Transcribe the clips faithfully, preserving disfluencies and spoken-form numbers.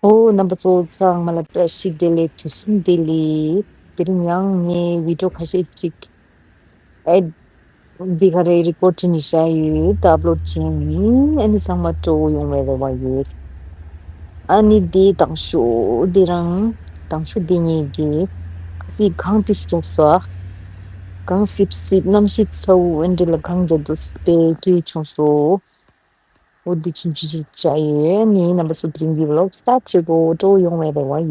ཨོ། རྣམ་པ་ཚོ་ཚང་མ་ལ་བཀྲ་ཤིས་བདེ་ལེགས། དུས་གསུམ་བདེ་ལེགས། དེ་རིང་ཡང་ངས་བི་ཌིའོ་ཁ་ཤས་ཅིག་ཨེ་འདི་ག་རེ་རི་ཀོཌ་བྱས་ནས་བཞག་ཡོད། ད་ཨབ་ལོཌ་བྱས་ཡིན། ཨ་ནི་ཚང་མ་སྤྲོ་བོ་ཡོང་བའི་རེ་བ་ཡོད། ཨ་ནི་འདི་དང་ཤོག་འདི་རང་དང་ཤོག་འདི་གཉིས་ཀྱིས་ཁ་སི་གངས་ཏིས་བརྒྱབ་སོ། གངས་སིབ་སིབ་གནམ་གཤིས་ཚ་བོ་འདི་ལ་གངས་རྒྱག་འདུག་པས་སྐྱིད་བྱུང་སོ། འོ་འདི་ཆུང་ཆུང་ཅིག་བྱ་ཡོད། ནི་རྣམ་པ་ཚོ་དེ་རིང་གི་ཝི་ལོག་སི་ཊར་བྱེད་དགོས། སྤྲོ་བོ་ཡོང་བའི་རེ་བ་ཡོད།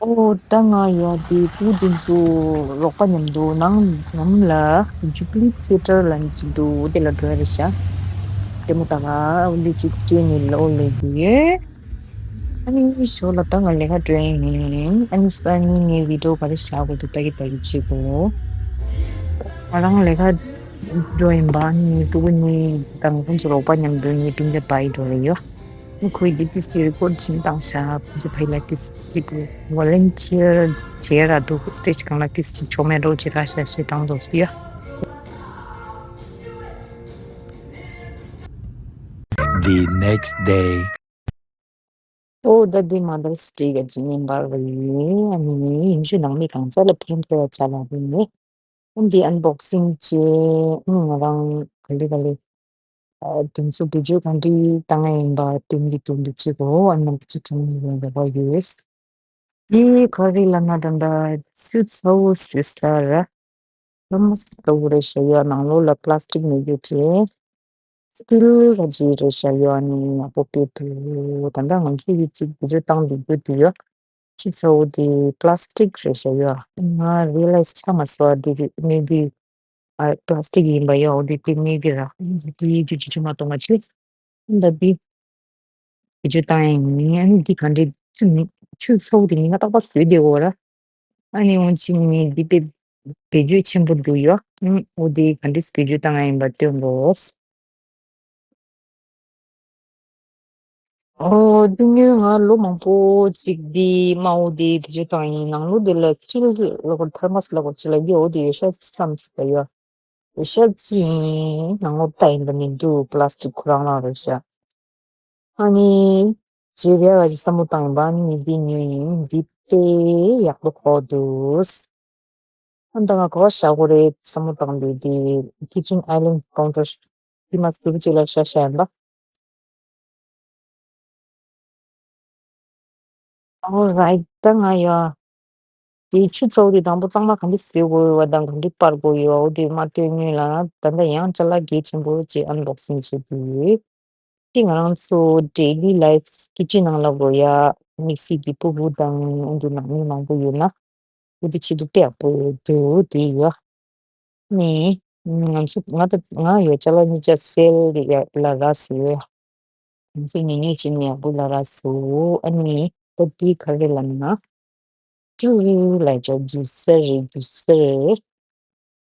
ཨོ་ད་ང་ཡ་དེ་སྐུ་དེ་ཚོ་རོགས་པ་མཉམ་དུ་ནང་ནང་ལ་ཇུ་བི་ལི་ཐི་ཡེ་ཊར་ལ་ཅིག་འདུག་དེ་ལ་འགྲོ་ཡ་རེད་ཤག་དེ་མོ་ད་ང་འདི་ཅིག་སྐྱོན་ནས་ལོ་ལས་དགོས་ཡོད། ཨ་ནི་ཞོར་ལ་ད་ང་ལས་ཀ་འགྲོ་ཡིན། ཨ་ནི་སང་ཉིན་ངའི་བི་ཌིའོ་ག་རེ་བཞག་དགོས་འདུག་ལྟ་གི་ལྟ་གི་བྱེད་དགོས། ང་རང་ལས་ཀ་འགྲོ་ཡིན་པ། ཨ་ནི་སྤུ་གུ་གཉིས་དང་ཁོང་ཚོ་རོགས་པ་མཉམ་དུ་ངའི་སྤུན་ཀྱག་བྷའི་འགྲོ་རེ་ཡོད། ཨ་ནི་ཁོས་འདི་ཏིས་ཅིག་རི་ཀོཌ་བྱིན་བཏང་ཤག་ཁོང་ཚོ་ཕ་ཡི་ལ་ཏིས་ཅིག་ཝོ་ལན་ཊི་ཡར་བྱེད་ར་འདུག་སི་ཊེ་ཇི་སྒང་ལ་ཏིས་ཅིག་ཆོ་མེད་འགྲོ་བྱེད་ར་ཤག་ཞེས་བཏང་འདུག་སུ་ཡ། The next day. ཨོ་ད་འདི་མ་དར་སི་ཌེ་ག་ཅིག་ཉིན་པར་རེད། ཨ་ནི་ཡིན་ཞུ་ནང་མི་གང་ཚ་ལ་ཕན་ཐོགས་ཡ་ཆ་ལ་རེད་ནི། ཨ་འདི་ཨན་བོག་སིང་བྱས། ཨ་ནི་ང་རང་ག་ལེ་ག་ལེ་ཨ་དེ་ཚོ་བེད་སྤྱོད་གང་འདྲ་བཏང་ཡ་ཡིན་པ་སྟོན་གྱི་འདུག་འདི་གཅིག་གོ། ཨ་ནི་ཚོ་དྲན་ཡོད་པའི་རེ་བ་ཡོད། འདི་ག་རེ་ལབ་ན་ད་ལྟ་ཆུ་ཚ་བོ་ཞུ་ས་ར། ལྷ་མོ་ལྟ་བུ་རེད་ཤག་ཡ། ནང་ལོགས་ལ་པ་ལ་སི་ཊིག་མེད་རྒྱུ་དེ་སི་ཊིལ་ག་ཅིག་རེད་ཤག་ཡ། ཨ་ནི་ཡག་པོ་དཔེ་འདུག་ད་ལྟ་ང་ཚོ་ཡི་གཅིག་བེད་སྤྱོད་བཏང་འདུག་རྒྱུ་དེ་ཡ། ཆུ་ཚ་བོ་དེ་པ་ལ་སི་ཊིག་རེད་ཤག་ཡ། ང་རི་ཡ་ལའི་ཛི་ཆགས་མ་སོང་། དེ་མེ་བི་ཨ་པ་ལ་སི་ཊིག་ཡིན་པ་ཡ། འོ་དེ་དེ་མེ་བི་ར་དེ་དེ་ཅི་ཅི་མ་གཏོང་བ་ཆུ་ད་དེ་བེད་སྤྱོད་བཏང་ཡ་ཡིན། ཨ་ནི་འདི་ག་འདྲའི་ཆུ་ནི་ཆུ་ཚ་བོ་དེ་ཉི་མ་རྟག་པར་བཟོས་བསྡད་ཡོད་ར། ཨ་ནི་འོན་ཅིག་ནི་འདི་དཔེ་བེད་སྤྱོད་ཆེན་པོ་འདུག་ཡོ། ཨུམ། འོ་དེ་ག་འདྲས་བེད་སྤྱོད་བཏང་ཡ་ཡིན་པ་སྟོན་དགོས། ཨོ་དེ་ནས་ང་ལོ་མང་པོ་ཅིག་འདི་དམར་པོ་དེ་བེད་སྤྱོད་བཏང་ཡིན། ནང་ལོགས་དེ་ལ་སི་ཊིལ་ལ་གོ་ཐར་མོ་སི་ལ་གོ་ཅི་ལ་ཡོད། འོ་དེ་ཡོད་ཤག་བསམ་སོང་པ་ཡོ། ཡོད་ཤག་ཅི་ཡིན་ནང་ལོགས་ལྟ་ཡིན་པ་མི་འདུག་པ་ལ་སི་ཊིག་ཁོ་རང་རང་རེད་ཤག་ཨ་ནི་རྗེས་བྱ་བ་ཞིག་བསམ་བློ་བཏང་ཡིན་པ། ཨ་ནི་འདི་ཉོས་ཡིན། འདི་དཔེ་ཡག་པོ་གོ་འདུག་ཨ་ད་ང་ག་པར་བཞག་དགོས་རེད་བསམ་བློ་བཏང་དུས་དེ་ཁི་ཆན་ཨའི་ལན་ཀའུན་ཊར་དེ་མ་ཟུར་གཅིག་ལ་བཞག་བཞག་ཡིན་པ། ཨོ་རའིཊ། ད་ང་ཡ་དེ་ཆུ་ཚ་བོ་དེ་དང་པོ་གཙང་མ་ག་འདྲ་བཟོ་དགོས་ཡོད་པ་དང་ག་འདྲ་སྤར་དགོས་ཡོད་པ་འོ་དེ་མ་སྟོན་སྔོན་ལ་ད་ལྟ་ཡང་ཅ་ལག་གལ་ཆེན་པོ་ཅིག་ཨན་བོག་སིང་བྱེད་དགོས་ཡོད། དེ་ང་རང་ཚོ་ཌེ་ལི་ལའིཕ་ཀི་ཆན་ནང་ལ་དགོས་ཡ་དམིགས་བསལ་གྱི་ཕྲུ་གུ་དང་ཨ་འདི་ནང་མི་མང་པོ་ཡོད་ན་འོ་དེ་ཆེད་དུ་དཔེ་ཡག་པོ་འདུག་དེ་ཡོད། ནི་ང་ཚོ་ང་ད་ང་ཡོད་ཅ་ལག་གཉིས་ཆ་སེལ་ལ་རག་སོང་། ང་ཚོ་ཉིན་ཉིན་ཅིག་ནས་ཡག་པོ་ལ་རག་སོང་། ཨ་ནི་ད་དེ་ག་རེ་ལབ་ན་ཀྲུ་ལ་ཅོ་ཇུ་སར་རེད། ཇུ་སར།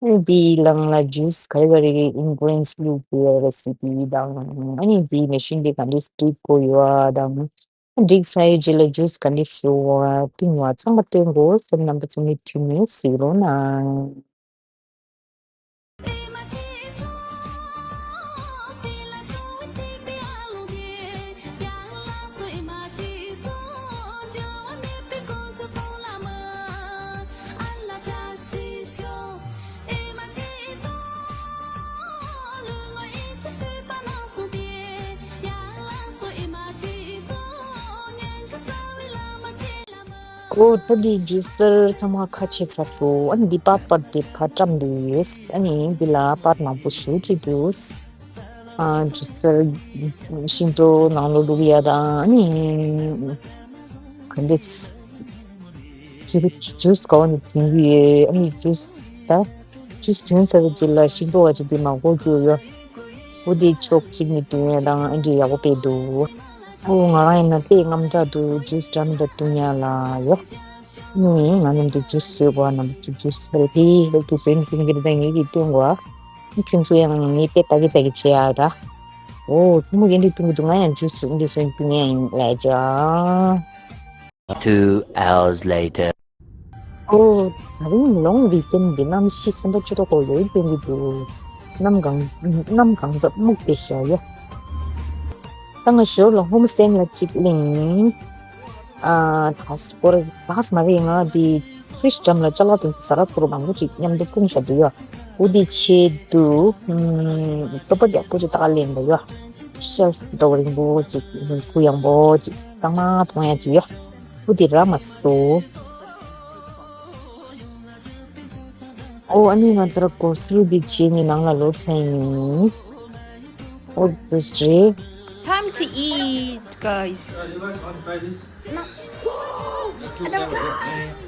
ཨ་ནི་དེའི་ནང་ལ་ཇུས་ག་རེ་ག་རེ་གི་ཨིན་གི་རི་ཌི་ཡེན་ཊི་བླུགས་དགོས་ཡ་རེ་སི་པི་དང་། ཨ་ནི་དེའི་མེ་ཤིན་དེ་ག་འདྲས་སི་ཊིམ་དགོས་ཡོད་དང་། སྒྲིག་ཚར་རྗེས་ལ་ཇུས་ག་འདྲས་བཟོ་བ་བཏུང་བ་ཚང་མ་སྟོན་དགོས་སེམས་རྣམ་པ་ཚོ་མི་ཁྲིད་ནས་གཟིགས་རོགས་གནང་། ཨོ་ད་འདི་ཇུ་སར་ཚང་མ་ཁ་ཕྱེ་ཚར་སོང་། ཨ་ནི་འདི་པར་པར་དེ་ཕར་བཀྲམ་འདུག་ཡོད། ཨ་ནི་འདི་ལ་པར་མང་པོ་ཞེ་ཅིག་འདུག་ཨ་ཇུ་སར་ཤིང་ཏོག་ནང་ལོགས་བླུག་ཡ་དང་། ཨ་ནི་ག་འདྲས་ཇུ་ཇུས་ག་བ་ནས་འཐུང་གི་ཡོད། ཨ་ནི་ཇུས་ད་ཇུས་འཐུང་ཚར་བའི་རྗེས་ལ་ཤིང་ཏོག་བ་ཅིག་འདི་མ་གོ་རྒྱུ་ཡོད། འོ་དེ་ཕྱོགས་གཅིག་ནས་འཐུང་ཡ་དང་ཨ་འདྲས་ཡག་པོ་དཔེ་འདུག་ཨོ་ང་རང་ཡིན་ན་དཔེ་རྔམ་དྲག་འདུག་ཇུས་འདྲ་མི་འདྲ་བཏུང་ཡ་ལ་ཡོད། ནི་ང་རྣམས་ཀྱི་ཇུས་བཟོས་པ་རྣམས་ཀྱི་ཇུས་ཧེལ་ཐི་ཧེལ་ཐི་བཟོས་ནས་བཏུང་གི་རེད། ད་ངེད་ཀྱིས་བཏུང་བ་ཁྱེད་ཚོ་ཡང་ངའི་དཔེ་ལྟ་གི་ལྟ་གི་བྱེད་ཡ་ར། ཨོ་ཚང་མ་ཡིན་དུས་བཏུང་གི་འདུག་ང་ཡང་ཇུས་འདི་བཟོས་ནས་བཏུང་ཡ་ཡིན་ལས་ཀྱང་། Two hours later. ཨོ། ད་རིང་ལོང་བི་ཀེན་གྱི་གནམ་གཤིས་སེམས་པ་སྐྱིད་པོ་ཡོད་དེ་འདུག་གནམ་གང་གནམ་གང་ཚ་སྨུག་དེ་ཤར་ཡོད། ད་ང་ཞོར་ལ་ཧོམ་སེན་ལ་གཅིག་ལེན། ཨ། ད་སྐོར་ད་སྨ་རེ་ང་དེ་ཕི་རིཇ་འགྲམ་ལ་ཅ་ལག་དང་ཟ་ར་ཕུར་མང་པོ་ཅིག་མཉམ་དུ་སྤུངས་བཞག་འདུག་ཡ། འོ་དེ་ཆེད་དུ་ཨམ། ལྟོ་ཕད་ཡག་པོ་ཅིག་ད་ག་ལེན་པ་ཡ། ཤེལ་ཕི་རྡོ་རིང་པོ་ཅིག་གུ་ཡངས་པོ་ཅིག་གཙང་མ་མཐོང་ཡ་ཅིག་ཡ། འོ་དེ་རག་མ་སོང་། ཨོ། ཨ་ནི་ང་ད་ར་གོ་སུ་འདི་བྱས་ནས་ནང་ལ་ལོག་ཚར་ཡིན། ཨོ་དེ་རེད། Time to eat, guys.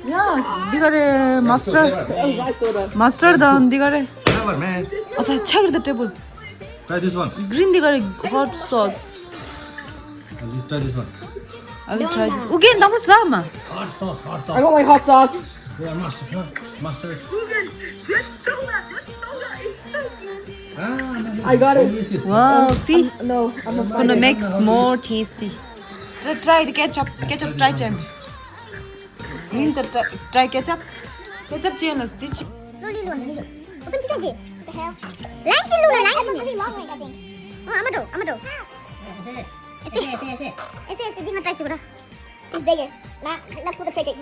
Yeah, འདི་ག་རེད། མ་སི་ཊར་ཌི། མ་སི་ཊར་ཌི་དང་འདི་ག་རེད། Whatever, man. ཨ་ཚ། ཆག་རེད་ད་ཊེ་བལ། Try this one. Green འདི་ག་རེད། Hot sauce. At least try this one. I will try this. Okay, that was some. Hot sauce, hot sauce. I don't like hot sauce. Yeah, mustard, huh? Mustard. Good soda, good soda is so good. Ah, no, no. I got it. Delicious. Wow, see? No, I'm a It's gonna make more tasty. Try, try the ketchup. Ketchup try, Chen. Green the try, try ketchup. Ketchup chen as this. Slowly, slowly. Open the ketchup. What the hell? Line chin, Luna, line chin. It's pretty long, I think. Oh, Amado, Amado. Ese, ese, ese, ese. Ese, ese, di matay siguro. It's bigger. La, la puta take it.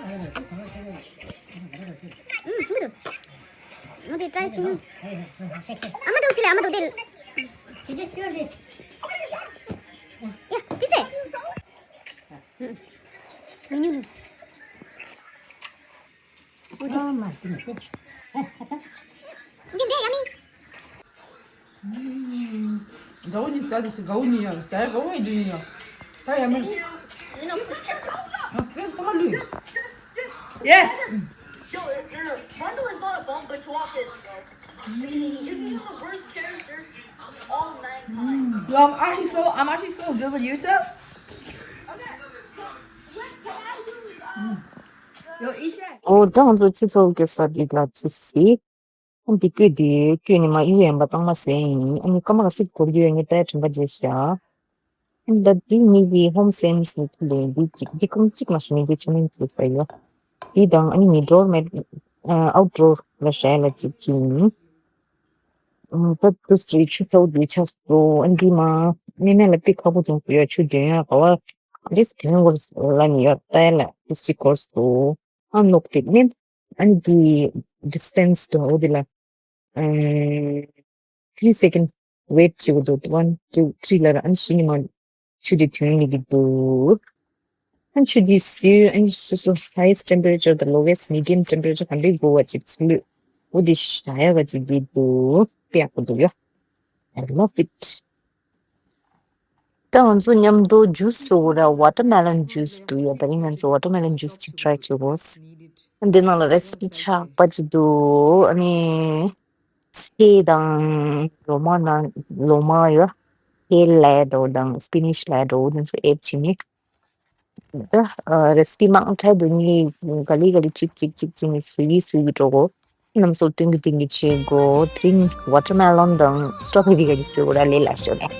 Mm, smooth. Mode try chin. Amado chile, Amado del. She just sure it. Yeah, this is. Mm. Menu. Oh my goodness. Eh, acha. Yummy. Gauni sa, gauni ya, sa gauni juya. Hey, I'm. Yes. Yo, if your bundle is not a bump, but swap is, bro. You can be the worst character of all mankind. Yo, I'm actually so, I'm actually so good with you too. Okay. What can I use? Um, ཨོ་ད་ང་ཚོ་ཆུ་ཚོད་ཀྱི་ས་འདི་ལ་ཆུ་སི། འདི་བསྐྱོད་དེ་བསྐྱོད་ནས་མ་གཡུག་ཡན་པ་གཙང་མ་ཟས་ཡིན། ཨ་ནི་སྐར་མ་ག་ཚོད་འགོར་གྱི་ཡོད་ངས་ལྟ་ཡ་དྲན་པ་བརྗེད་ཤག་ཨ་ནི་ད་འདི་གཉིས་ཀྱི་ཧོམ་སེན་སི་ནི་ལས་འདི་གཅིག་འདི་ཀུམ་གཅིག་མ་ཞུ་ནི་འདི་ཆ་ནན་ཚུད་པ་ཡོད། འདི་དང་ཨ་ནི་ནི་ཌོར་མེད་ཨའུ་ཌོར་ལ་བཞག་ཡ་ལ་གཅིག་གཅིག་ཡིན། ད་དུས་ཀྱི་ཆུ་ཚོད་འདི་ཆགས་སོ། ཨ་འདི་མ་ནི་ནས་ལ་པི་ཁག་པོ་བྱུང་སོ་ཡ། ཆུ་འདོན་ཡ་ག་བ་ཇིས་དོན་གོར་ལ་ནི་ཡོད་ལྟ་ཡ་ལ་དུས་ཀྱི་གོར་སོ། ཨ་ནོག་པིག་ནི་ཨ་འདི་ཌི་སི་པེན་སི་དུ་འོ་དེ་ལ་ཨ་three second wait བྱེད་དགོས་འདུག one two three ལ་ར་ཨ་ནི་གཞི་ནི་མ་ཆུ་དེ་ཐོན་ནི་གི་འདུག་ཨ་ཆུ་དེ་སུས་ཨ་ནི་སོ་སོ་highest temperature the lowest medium temperature ག་འདྲའི་དགོས་པ་ཅིག་ཚུལ་འོ་དེ་བྱ་ཡ་བ་ཅིག་དེ་འདུག་དཔེ་ཡག་པོ་འདུག་ཡ། I love it. ད་ང་ཚོ་མཉམ་དུ་ཇུས་བཟོ་དགོས་ར། ཝ་ཊར་མེ་ལོན་ཇུས་འདུག་ཡ། ད་རིང་ང་ཚོ་ཝ་ཊར་མེ་ལོན་ཇུས་ཅིག་ཊི་རའི་བྱེད་དགོས། འདི་ནང་ལ་རེ་སི་པི་ཆགས་པ་ཅིག་འདུག་ཨ་ནི་ཚལ་དང་ལོ་མ་ནང་ལོ་མ་ཡོད། ཁེལ་ལ་འགྲོ་དང་སི་པི་ནིཆ་ལ་འགྲོ་དེ་ཚོ་ཨེཌ་བྱས་ནས། ད་རེ་སི་པི་མང་ཕྲ་འདུག་ནི་ག་ལེ་ག་ལེ་གཅིག་གཅིག་གཅིག་གཅིག་ནི་སུ་ཡི་སུ་ཡི་འགྲོ་གོ། རྣམ་སོ་སྟོན་གི་སྟོན་གི་བྱེད་དགོས། དེ་རིང་ཝ་ཊར་མེ་ལོན་དང་སི་ཊོ་བེ་རི་ག་གི་སུ་ར་ལེ་ལ་ཤོ་ནས།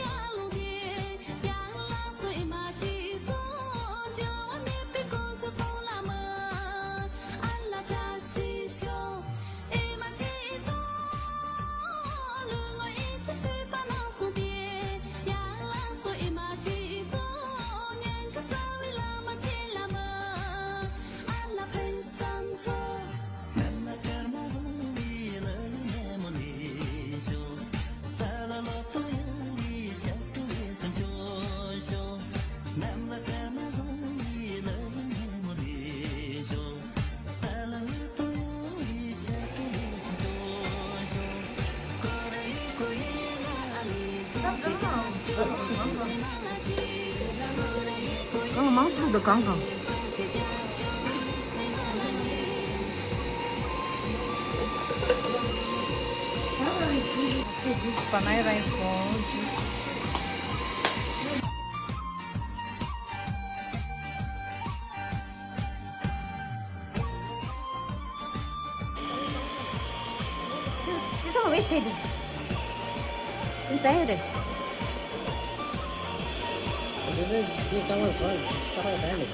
གང་མང་སུ་ལུག་དང་གང་གང་། Banana rice roll. This, this one very tasty. This is it. This is, this is someone fun. Someone family.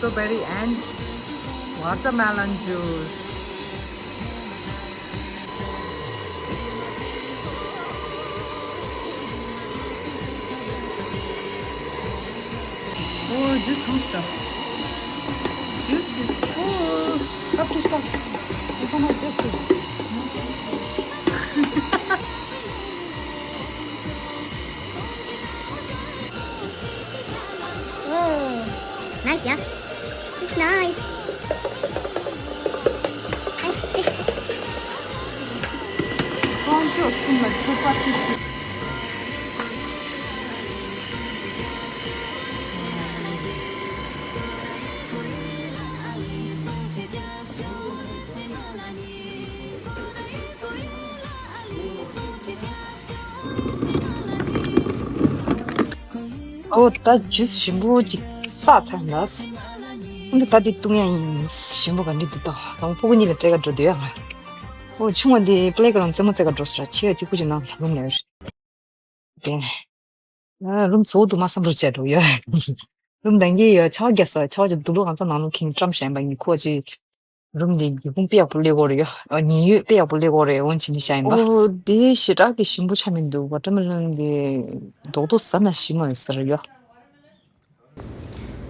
Strawberry and watermelon juice. Oh, juice comes stuff. Juice is full. Stop, stop, stop. You cannot just sit. Oh. Nice, yeah? It's nice. Nice. དཀོན་མཆོག་གསུམ་ལ་མཆོད་པ་ཕུལ་ཞིང་། ཨོ་ད་ཇུས་ཞིམ་པོ་ཅིག་བཙགས་ཚར་ལ། ཨོ་ད་དེ་བཏུང་ཡ་ཡིན། ཞིམ་པོ་ག་འདྲ་འདུག་ད། དང་པོ་སྤུ་གུ་གཉིས་ལ་སྤྲད་ག་འགྲོ་འདོད་ཡ་ང་། ཨོ་ཆུང་བ་འདི་པི་ལེ་གྷ་རོན་རྩེད་མོ་རྩེ་ག་འགྲོ་ས་ར། ཆེ་བ་གཅིག་པུ་ཅིག་ནང་ལ་ལུང་ལ་ཡོད་རེད། དེ་ནས་རུམ་བཟོ་འདུག་མ་བསམ་རུ་བྱས་འགྲོ་ཡོད། རུམ་ལྡང་གི་ཡོད། ཆར་པ་རྒྱག་ས། ཆར་པ་ཅིག་དུག་ལོག་གང་ཚ་ནང་ལོགས་ཁེངས་བཀྲམ་བཞག་པ་ཡིན། ཁོ་ཅིག་རུམ་འདི་སྒེའུ་ཁུང་དཔེ་ཡག་པོ་སླེབས་ཀྱི་ཡོད་རེད་ཡ། ཨ་ཉི་འོད་དཔེ་ཡག་པོ་སླེབས་ཀྱི་ཡོད་རེད། འོན་ཅི་ནི་ཤ་ཡིན་པ། ཨོ་དེ་ཞེ་དྲག་གི་ཞིམ་པོ་ཆགས་མི་འདུག་ཝ་ཊར་མེ་ལོན་འདི་རྡོག་རྡོག་ཟ་ན་ཞིམ་མ་ཡོད་ས་རེད་ཡ།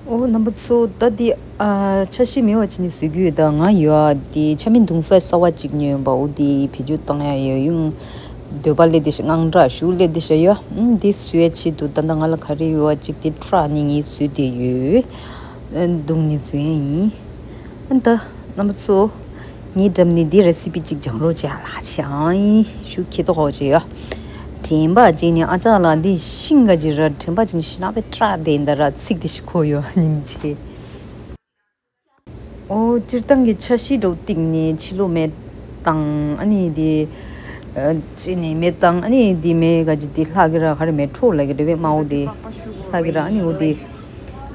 ཨོ་རྣམ་པ་ཚོ་ད་འདི་ཨ་ཆ་ཤས་མེད་པ་ཅིག་ནི་བཟོ་རྒྱུ་ཡོད། ད་ང་ཡོད་ཨ་འདི་ཆ་མིན་བརྡུང་ས་གསར་པ་ཅིག་ཉོས་པ། ཨོ་འདི་བེད་སྤྱོད་བཏང་ཡ་ཡོད་ཡོང་། འདོད་པ་སླེབས་བསྡད་ཤག་དངངས་སྐྲག་ཤུགས་སླེབས་བསྡད་ཤག་ཡ། ཨུམ་འདི་བཟོ་ཡ་ཆེད་དུ་ད་ལྟ་ང་ལ་ག་རེ་ཡོད་ཨ་ཅིག་དེ་ཁྲག་ནི་ངས་བཟོས་བསྡད་ཡོད། ཨ་བརྡུང་ནི་བཟོ་ཡ་ཡིན། ཨ་ད་རྣམ་པ་ཚོ་ངའི་འགྲམ་ནས་འདི་རེ་སི་པི་ཅིག་སྦྱང་རོགས་བྱེད་ཨ་ལགས་བྱེད་ཨང་ཡིན་ཞུ་ཁྱེད་ཏོ་གོ་བྱེད་ཡ། དྲན་པ་ཅིག་ནི་ཨ་ཅག་ལགས་འདི་ཤིང་ག་ཅིག་ར། དྲན་པ་ཅིག་ནི་ཤིང་ནག་པའི་ཁྲག་དེ་འདྲ་ར་ཚིག་དེ་ཞིག་གོ་ཡོད་ཉིན་ཅིག་ཨོ་སྤྱིར་བཏང་གི་ཆ་ཤས་འགྲོ་སྟེང་ནས་ཕྱི་ལོགས་མེ་བཏང་། ཨ་ནི་དེ་ཨ་ཅི་ནས་མེ་བཏང་། ཨ་ནི་དེ་མེ་ག་ཅི་དེ་ལྷག་གི་ར། ག་རེ་མེ་འཕྲོ་ལ་གི་རེ་བས་མ། འོ་དེ་ལྷག་གི་ར། ཨ་ནི་འོ་དེ་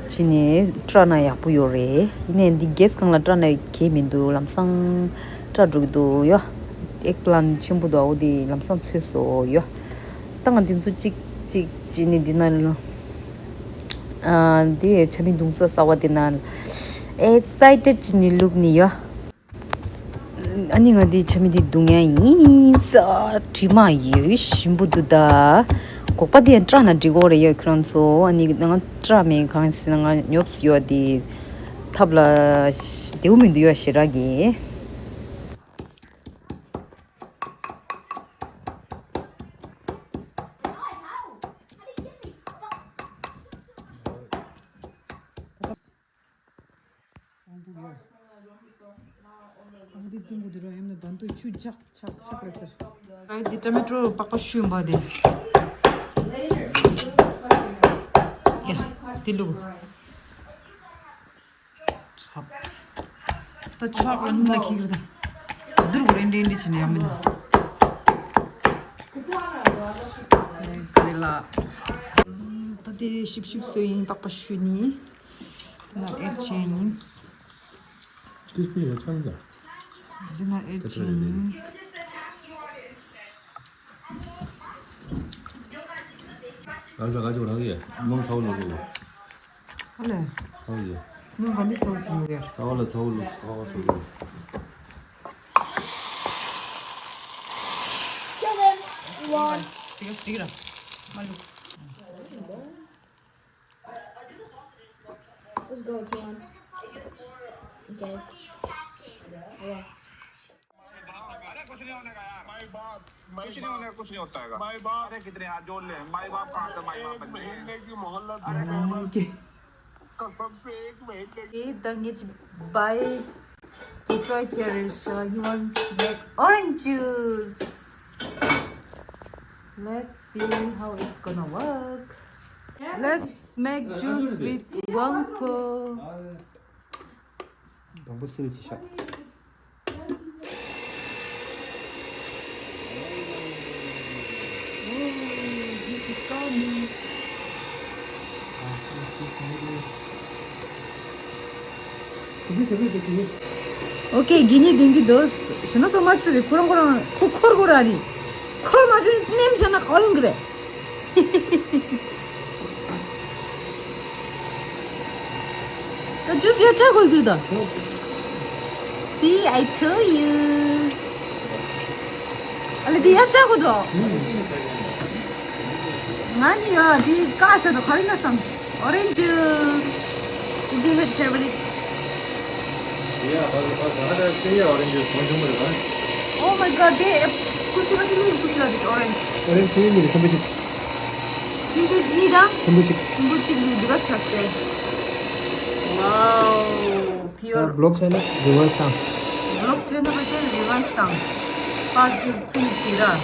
ཅི་ནས་སྐྲ་ན་ཡག་པོ་ཡོད་རེད། ཡིན་ནའི་འདི་གེས་གང་ལ་སྐྲ་ན་གས་མི་འདུག་ལམ་སང་སྐྲ་འགྲོ་གི་འདུག་ཡ། ཨེག་པི་ལན་ཆེན་པོ་འདུག་ཨོ་དེ་ལམ་སང་ཚོས་སོ་ཡ། ད་ང་འདི་ཚོ་གཅིག་གཅིག་ཅི་ནས་འདི་ན་ལ། ཨ་འདི་ཆ་མིན་བརྡུང་ས་གསར་པ་དེ་ན་ཨེག་སའི་ཊེཌ་ཅི་ནས་ལུག་ནི་ཡ། ཨ་ནི་ང་འདི་ཆ་མིན་འདི་བརྡུང་ཡ་ཡིན་ས། དྲི་མ་ཡོད་ཞིམ་པོ་འདུག་ད། སྒོག་པ་འདི་ཡང་སྐྲ་ན་འགྲིག་གོ་རེད་ཡ་ཁྱོད་རང་ཚོ། ཨ་ནི་ང་སྐྲ་མེད་གང་ཟེར་ན་ང་ཉོབ་སུ་ཡོད་དེ་ཐབ་ལ་བདེའུ་མི་འདུག་ཡ་ཞེ་དྲག་གི། ཨ་འདི་བརྡུང་དགོས་འདུག་ར། ཡང་ན་བརྡུང་དུས་ཆུ་ཆག་ཆག་ཆག་རེད་ཟེར། ཨ་འདི་ཊོ་མེ་ཊོ་པགས་པ་བཤུས་ཡིན་པ་དེ། ཡ་དེ་ལུག་ད་ཆག་ལ་སྣུམ་ལ་ཁྱེར་གི་རེད། ད་དུར་གོ་རེ་འདྲེ་འདྲེ་བྱས་ནས་ཡང་མིན་ན། ད་དེ་ཤིབ་ཤིབ་བཟོས་ཡིན། པགས་པ་བཤུས་ནི། ད་ནང་ཨེཌ་བྱས་ཡིན། Crispy ཡོད་ཚང་ག་འདི་ནང་ཨེཌ་བྱས་ཡིན། ང་ཚོ་ག་ཅིག་རང་གི་རླུང་ཚ་བོ་ལོག་འདུག་ཨ་ལས། ཚ་བོ་ཡོད། རླུང་ག་འདི་ཚ་བོ་ཟིན་ཡོད་ཡ། ཚ་བོ་ལ་ཚ་བོ་ལོག་ཚ་བོ་ཚ་བོ། དེ་ག་དེ་ག་ར་མ་ལུག Let's go, Tion. Okay. Yeah. अरे कुछ नहीं होने का यार। माई बाप, माई कुछ नहीं होने, कुछ नहीं होता है। माई बाप। अरे कितने हाथ जोड़ ले, माई बाप कहाँ से माई बाप बन गए? एक महीने की मोहलत। अरे कसम से एक महीने की। Hey, Dangich, bye. Enjoy, cherish. Uh, he wants to make orange juice. Let's see how it's gonna work. Let's make juice with Wangpo. དང་པོ་སིལ་གྱིས་བཤགས། Oh, this is coming. Okay, གི་ནི་དེང་གི་དོ། ཞུ་ན་ཚོ་མ་ཚུ་རེ་ཁོ་རང་ཁོ་རང་ཁོ་འཁོར་དགོས་ར་ནི། འཁོར་མ་ཚུ་ནེམ་བྱས་ན་ཁོ་ལུང་གི་རེད། ད་ Juice ཡ་ཆ་གོ་གི་ད། See, I told you. ཨ་ལེ་དེ་ཡ་ཆ་གོ་དོ། ང་ནི་ཡ་དེ་ཀ་ཤ་དོ་ག་རེ་ན་སམ། Orange juice. Is your favorite? Yeah, but, but, but, uh, yeah, orange juice. Oh my God, they, ཀུ་ཤུ་ལ་ཅི་ལུ་ཀུ་ཤུ་ལ་དེ་orange. Orange ཆུ་ཡིན་ནི་ཚན་པོ་གཅིག་ཆུ་ཡིན་ད། ཚན་པོ་གཅིག་ཚན་པོ་གཅིག་ལུ་དེ་ག་ཆགས་ཏེ། Wow, pure. Block བྱས་ན་reverse བཏང་། Block བྱས་ན་ཕལ་ཆེར་reverse བཏང་། པར་ཚུལ་གཅིག་ར།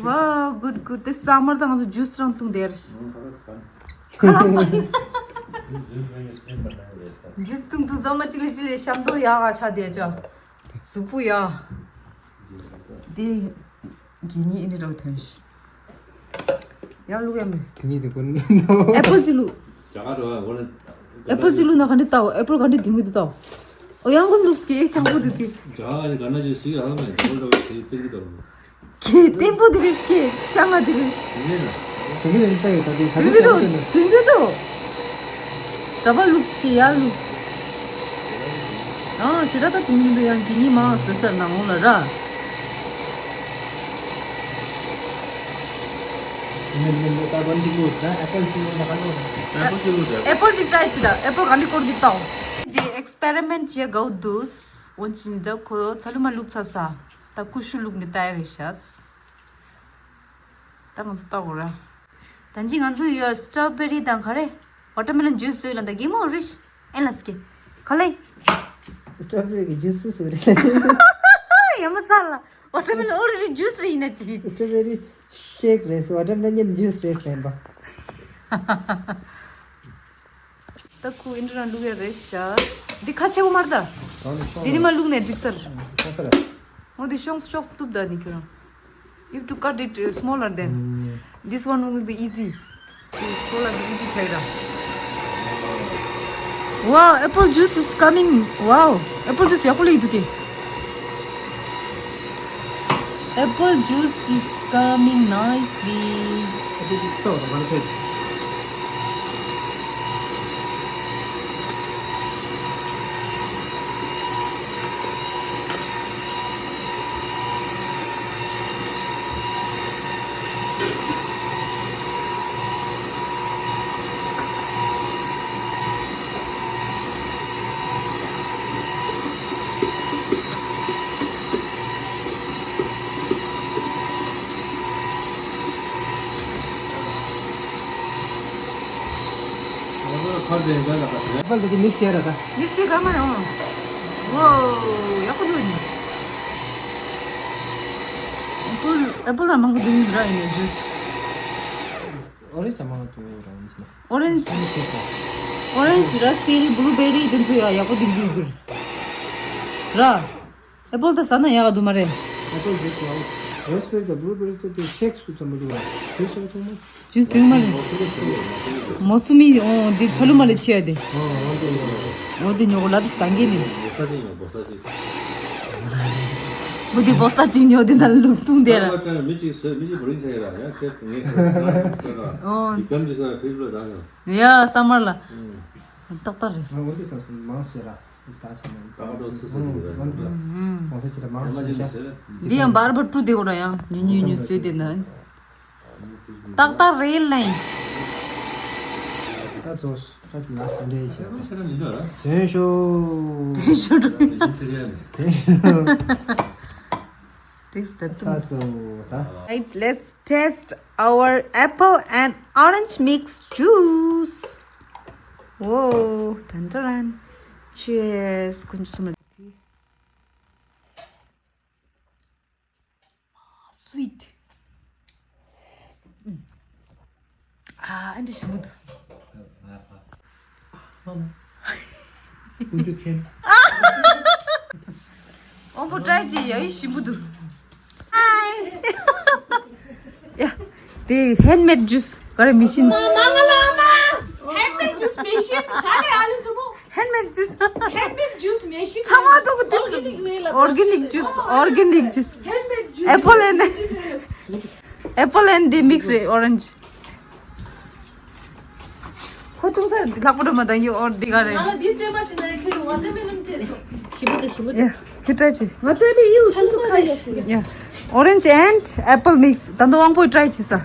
Wow, good, good. དེ་summer ད་ང་ཚོ་juice རང་བཏུང་དེར། Juice བཏུང་དུས་ཟ་མ་ཅི་ལི་ཅི་ལི་ཤམ་དོ་ཡག་ག་ཆ་དེ་ཅོ། གཟུགས་པོ་ཡ། དེ་གི་ཉི་ཨི་ནི་རོ་ཐོན་ཤི། ཡང་ལུག་ཡང་མི། དེ་ཉིད་དེ་ཀུན་ཨེ་པལ་ཅི་ལུག་ཇ་ག་རོ་ཨ་འོ་ན། ཨེ་པལ་ཅི་ལུག་ན་ག་འདྲི་ཏའོ། ཨེ་པལ་ག་འདྲི་དུང་གི་དུ་ཏའོ། ཨོ་ཡང་ཀུན་ལུག་སྐེ་ཅང་པོ་དུ་ཏི། ཇ་ག་ན་ཅི་སི་ཡ་ཧ་མ་ཇ་ག་རོ་དེ་ཙིག་གི་དོ། ཁྱེད་བརྟན་པོ་དེ་རེད་ཤི། ཅང་ང་དེ་རེད། དེ་ནས་ན། དེ་ནས་ད་ཡོད་ད་དེ་ག་དུང་གི་དུ་དུང་གི་དུ། ད་པ་ལུག་སྐེ་ཡ་ལུག་ཨ་ཞེ་ད་ད་དུང་གི་དུ་ཡང་གི་ཉི་མ་སོ་སར་ནང་ལ་ར། ཨེ་པལ་ཅིག་ལུག་ད་ཨེ་པལ་ཅིག་ལུག་ད་ཨེ་པལ་ཅིག་ཏྲའི་ཅི་ད་ཨེ་པལ་ག་འདི་སྐོར་གི་ཏའོ། དེ་ཨེགས་པེ་རི་མེན་ཊི་བྱེད་དགའ་འདུག་འོན་ཅིག་ད་ཁོ་ཚ་ལུ་མ་ལུག་ཚ་ས། ད་ཀུ་ཤུ་ལུག་འདི་ཏའི་རེད་ཤག་ད་ང་ཚོ་ལྟ་དགོས་ར། ད་ཅི་ང་ཚོ་ཡོད་སི་ཊོ་བེ་རི་དང་ག་རེ། ཝ་ཊར་མེ་ལོན་ཇུས་བཟོས་ལ་ད་གི་མོ་རིཤ། ཨེ་ལ་སྐེ། ག་ལེ། སི་ཊོ་བེ་རི་གི་ཇུས་སུ་སུ་རེད། ཡ་མ་ས་ལ། ཝ་ཊར་མེ་ལོན་ཨོ་རེ་ཌི་ཇུས་རེད་ཡིན་ན་ཅི། སི་ཊོ་བེ་རི་ཤེག་རེད། ཝ་ཊར་མེ་ལོན་ཇུས་རེད་ཟེར་པ། ད་ཁུ་ཨིན་དྲ་རང་བླུག་ཡ་རེད་ཤག་འདི་ཁ་ཆེ་བོ་མར་ད། ད་ནི་ཤོང་འདི་ནི་མ་བླུག་ནས་འགྲིག་སར། ཤོང་སར། འོ་འདི་ཤོང་ཤོག་ཐུབ་ད་ནི་ཁྱོད་རང་། You have to cut it uh, smaller than. ཨུམ། This one will be easy. ཁོ་ལ་འདི་easy ཆགས་ར། Wow, apple juice is coming. Wow, apple juice ཡག་པོ་ལེགས་འདུག་གི། Apple juice is coming nicely. ཨེ་པལ་དེ་གི་མིག་སི་བྱས་ར་ད། མིག་སི་བྱས་ག་མ་ཡོང་། ཝོ། ཡག་པོ་འདུག་ནི། ཨེ་པལ་ཨེ་པལ་ལ་མང་པོ་འདུག་ནི་ར་ཡིན་ནའི་ཇུས། ཨོ་རེན་ཇི་དང་མང་པོ་འདུག་ར་ཡིན་ན། ཨོ་རེན་ཇི། ཨོ་རེན་ཇི། ར་སི་པེ་རི། བྷུ་ལུ་བེ་རི་དེ་ཚོ་ཡ་ཡག་པོ་འདུག་འདུག་གི་ར། ཨེ་པལ་ད་ཟ་ན་ཡག་ག་འདུག་མ་རེད། ཨེ་པལ་ཇུས་ལ་ར་སི་པེ་རི་དང་བྷུ་ལུ་བེ་རི་དེ་དེ་ཤེག་སུ་ཙམ་མ་འདུག་ར། ཇུས་ཤེག་ཚང་མ། ཇུས་ཚང་མ་རེད། མོ་སུ་མི། འོ་འདི་ཚ་ལུ་མ་ལ་ཆེ་ཡ་དེ། འོ་འདི་ཉོ་གོ་ལ་དི་ཞིག་དང་གི་ནི། བོ་ས་ཅིག་ཉོ་བོ་ས་ཅིག་འོ་འདི་བོ་ས་ཅིག་ཉོ་དེ་ད་ལུག་ཏུང་དེ་ར། མི་གཅིག་སོས་མི་གཅིག་བོ་རིང་ཆ་ཡ་ར་ཡ་ཁེ་ངེ་ཁེ་ང་སོས་ར། འོ། གི་གམ་གི་སོས་ཕེ་ལོ་ད་ཡོ། ཡ་ས་མར་ལ། ཏག་ཏག་རེད། ང་འོ་འདི་ས་སུ་མང་སོས་ར། ད་ཆ་ན་ད་ང་ཏོ་སུ་སུ་འདི་ར་ཡོད་ར། གོང་ས་ཅི་ར་མང་སོས་ཤ། འདི་ཡང་བར་བར་བཀྲུ་དེ་གོ་ར་ཡང་ཉུ་ཉུ་ཉུ་སོས་དེ་ན། ཏག་ཏག་རེད་ལེ། ད་ཚོ་ད་ལ་སུ་འདྲེ་ཆེ། ཐོན་ཤོག་ཐོན་ཤོག This the thing. Right, let's test our apple and orange mix juice. Whoa, dun dun dun. Cheers. Sweet. ཨ་འདི་ཞིམ་པོ་འདུག་ཀུན་སྤྱོད་མཁན། ཨོམ་བུ་ཊའི་ཅི་ཡ་ཡི་ཞིམ་པོ་འདུག་ཡ། དེ་handmade juice ག་རེ་མི་ཤིན། Handmade juice མི་ཤིན། ག་རེ་ཨ་ལུ་ཚོ་མོ། Handmade juice. Handmade juice མེ་ཤིག་ཚང་མ་ཐུག་དུས། Organic juice, organic juice. Handmade juice. Apple and apple and the mix orange. ལྷག་པ་འགྲོ་མ་དང་ཡོ་འོར་འདི་ག་རེད། ང་ལ་འདི་བཙེམ་པ་ཞིག་ན་ཁྱོད་ཡོང་ང་བཙེམ་པའི་ལམ་བཅད་སོང་། ཞིམ་པོ་འདུག་ཞིམ་པོ་འདུག Yeah, you try it. ང་བཙེམ་པའི་ཡིན་སུ་སུ་ཁ་ཡ་ཞིག Yeah. Orange and apple mix. ད་ནི་དབང་པོས་try བྱེད་ས།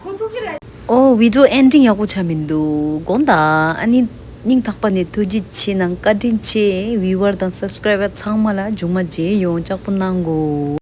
ཁོ་ཐུག་གི་རེད། ཨོ་video ending ཡག་པོ་ཆགས་མི་འདུག་དགོངས་དག་ཨ་ནི་སྙིང་ཐག་པ་ནས་ཐུགས་རྗེ་ཆེ་གནང་བཀའ་དྲིན་ཆེ། Viewer དང་subscriber ཚང་མ་ལ་མཇུག་མ་མཇལ་ཡོང་ལྕགས་པོ་གནང་གོ